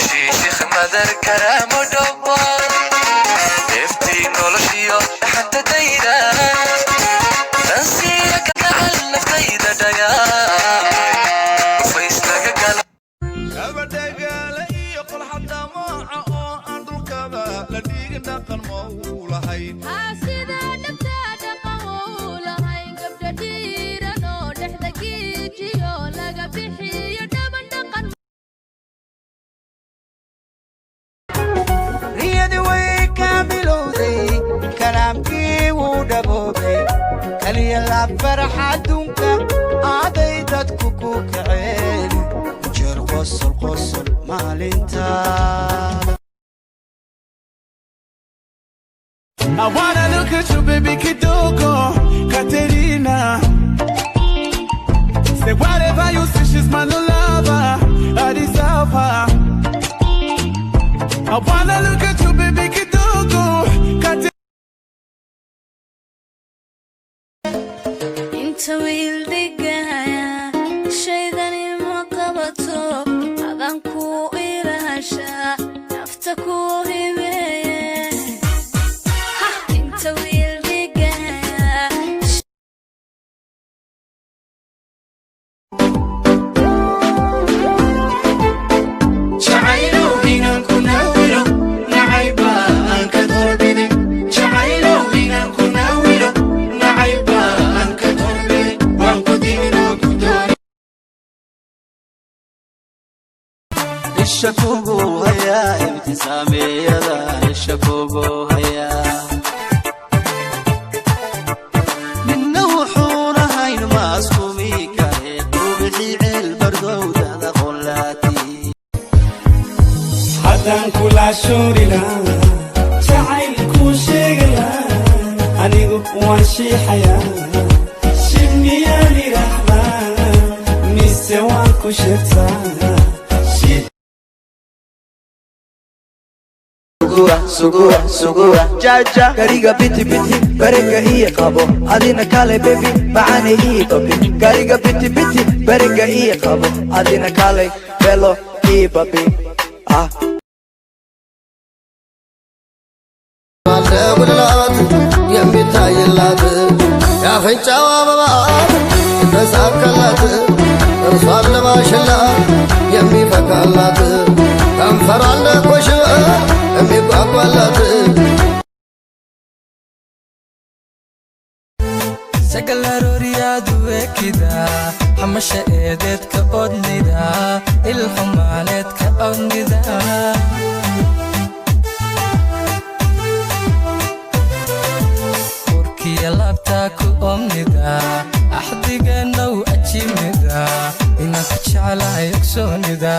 Shiishikh madar karaamo dhowa, eftii noloshiyo dhaxantadayda, dansiya gacal naftayda dhayaa, ufays laga gala. Gabadhagaale iyo qolxada mooca oo aan dhulkaba la dhigin dhaqan ma uu lahayn. Sida dhabta dhaqan uu lahayn, gabdha dhiiran oo dhexda giijiyo laga bixiyo dhaban dhaqan. Riyadi way ka bilowday, kalaamkii wuu dhaboobay, kaliya laab farax adduunka aaday dadku ku kaceen jeer, qosol qosol maalintaada. I wanna look at you, baby, kidogo, Katerina. Say whatever you say, she's my new lover. I deserve her. I wanna look at you, baby, kidogo, Katerina. Inta wiil dhigaya shaydani ma qabato, adan ku ilaashaa, nafta ku hibeeye. Inta wiil dhigaya. Jacaylow inaan ku naawilo nacayba aan ka doorbide, jacaylow inaan ku naawilo nacayba aan ka doorbide, waan ku dimin oo ku dooni. Isha kugu hayaa, ibtisaameeyada isha kugu hayaa, ninna wuxuuna hayn maaskumi kare, ubixi ceel bardowdada qolaati. Haddaan kula shuuri lahaa, jacayl kuu sheegi lahaa, anigu waan shiixayaa, shib miyaan idhaahdaa mise waan ku sheegtaa shib? Suguwa suguwa jaja, gariga biti biti barega ii qabo, adina kale baby macana ii babi, gariga biti biti barega ii qabo, adina kale belo ii babi ah. ጉልላት የሚታይላት የአፍንጫዋ አበባ ተሳካላት፣ እርሷን ለማሽላ የሚፈካላት፣ ከንፈሯን ለኮሽ የሚጓጓላት። Sagalarooriyaadu ekida, xamasha eedeedka odnida, ilxumaaneedka odnida. Urkiya laabtaa ku omnida, axdigeennow ajimida, inaan ku jeclahay ogsoonida.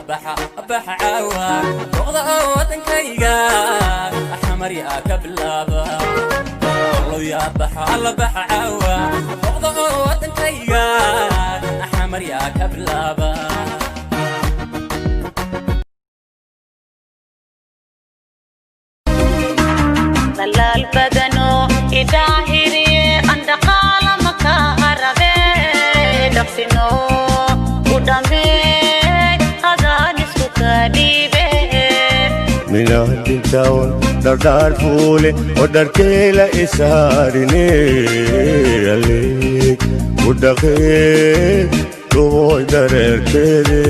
Baxa baxa caawa noqda oo wadankayga xamaryaa ka bilaaba. Allow baxa alla baxa caawa noqda oo wadankayga xamaryaa ka bilaaba. Dalaal badano idaahiriye, andhaqaala makaa rabe, dhaqsino u dhamee, adaan isku kadhiibe. Minaadintaon dhardhaar fuule oo dharkeela isaarine, ale ku dhaqee dhuboy dareerkeede.